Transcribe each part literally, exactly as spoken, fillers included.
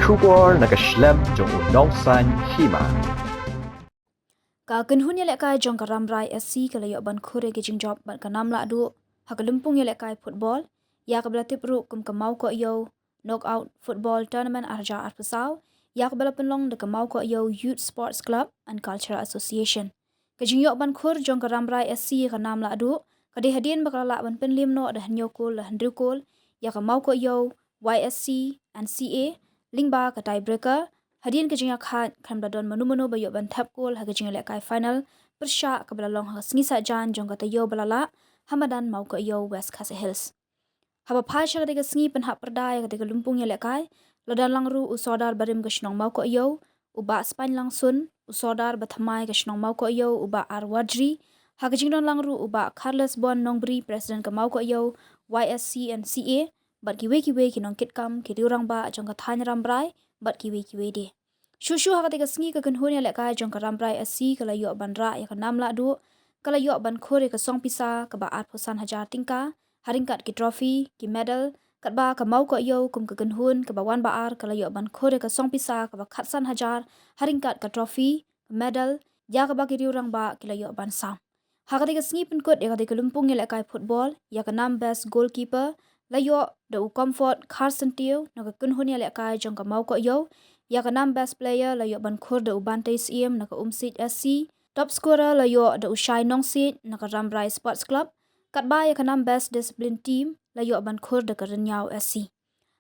Khubor na ka shlem jong u Nongsaiñ Hima. Ka kynhun ïalehkai jong ka Rambrai S C ka la ïoh ban khur ïa ki jingjop bad ka nam lahduh ha ka lympung ïalehkai football ïa kaba la tip ruh kum ka Mawkohiew Knockout Football Tournament ar hajar arphew saw, ïa kaba la pynlong da ka Mawkohiew Youth Sports Club and Cultural Association. Ka jingïoh ban khur jong ka Rambrai S C ïa ka nam lahduh ka dei hadien ba ka la lah ban pynliem noh da hynñiew kol la hynriew kol ïa ka Mawkohiew Y S C and C A, lyngba ka tiebreaker, hadien ka jingïakhaid khlem da don mano mano ba ïoh ban thep kol ha ka jingïalehkai final pyrshah kaba la long ha ka sngi Saitjaiñ jong ka taïew ba la lah ha madan Mawkohiew, West Khasi Hills. Haba phai sha katei ka sngi pynhap pyrda ïa katei ka lympung ïalehkai, la don lang ruh u Sordar barim ka shnong Mawkohiew, u Bah Spainlang Sun, u Sordar bathymmai ka shnong Mawkohiew, u Bah R Wardri, ha ka jingdon lang ruh u Bah Carlos Bon Nongbri, President ka Mawkohiew Y S C and C A, bad kiwei kiwei ki nongkitkam, ki riew rangbah jong ka thaiñ Rambrai, bad kiwei kiwei de. Shuh shuh ha katei ka sngi ka kynhun ïalehkai jong ka Rambrai S C ka la ïoh ban rah ïa ka nam lahduh, ka la ïoh ban khur ïa ka song pisa kaba arphew san hajar tyngka, ha ryngkat ki trophy, ki medal, katba ka Mawkohiew kum ka kynhun kaba wan ba ar ka la ïoh ban khur ïa ka song pisa kaba khatsan hajar, ha ryngkat ka trophy, ka medal, ïa kaba ki riew rangbah ki la ïoh ban sam. Ha katei ka sngi pynkut ïa katei ka lympung ïalehkai football, ïa ka nam best goalkeeper la ïoh da u Comfort Kharsyntiew na ka kynhun ïalehkai jong ka Mawkohiew, ïa ka nam best player la ïoh ban khur da u Bantei Syiem na ka Umsiej S C, top scorer la ïoh da u Shai Nongsiej na ka Rambrai Sports Club, katba ïa ka nam best discipline team la ïoh ban khur da ka Rynñiaw S C.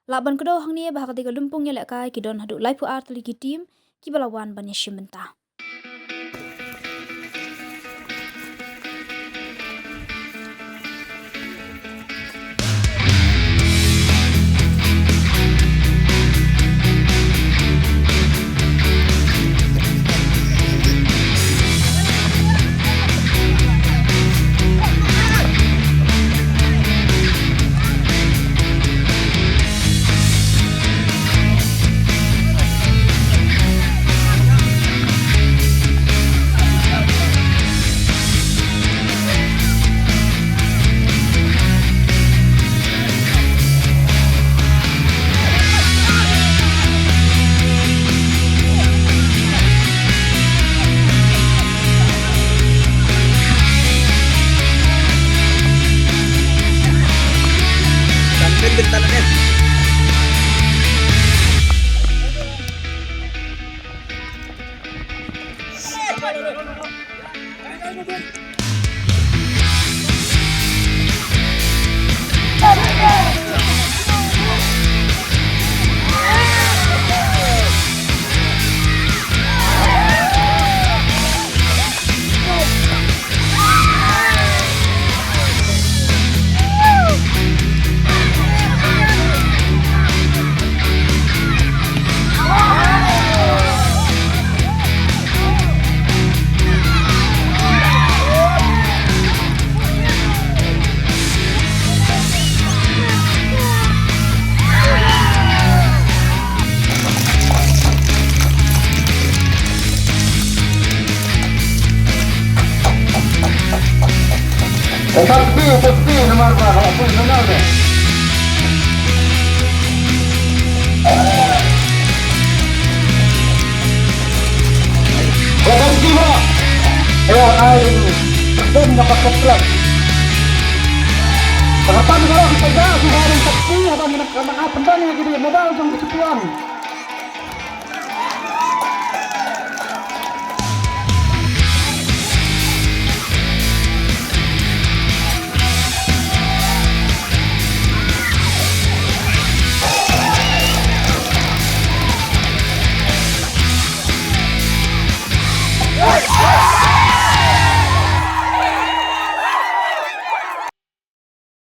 Lah ban kdew hangne ba ha katei ka lympung ïalehkai ki don haduh laiphew ar tylli ki team kiba la wan ban ïashim bynta.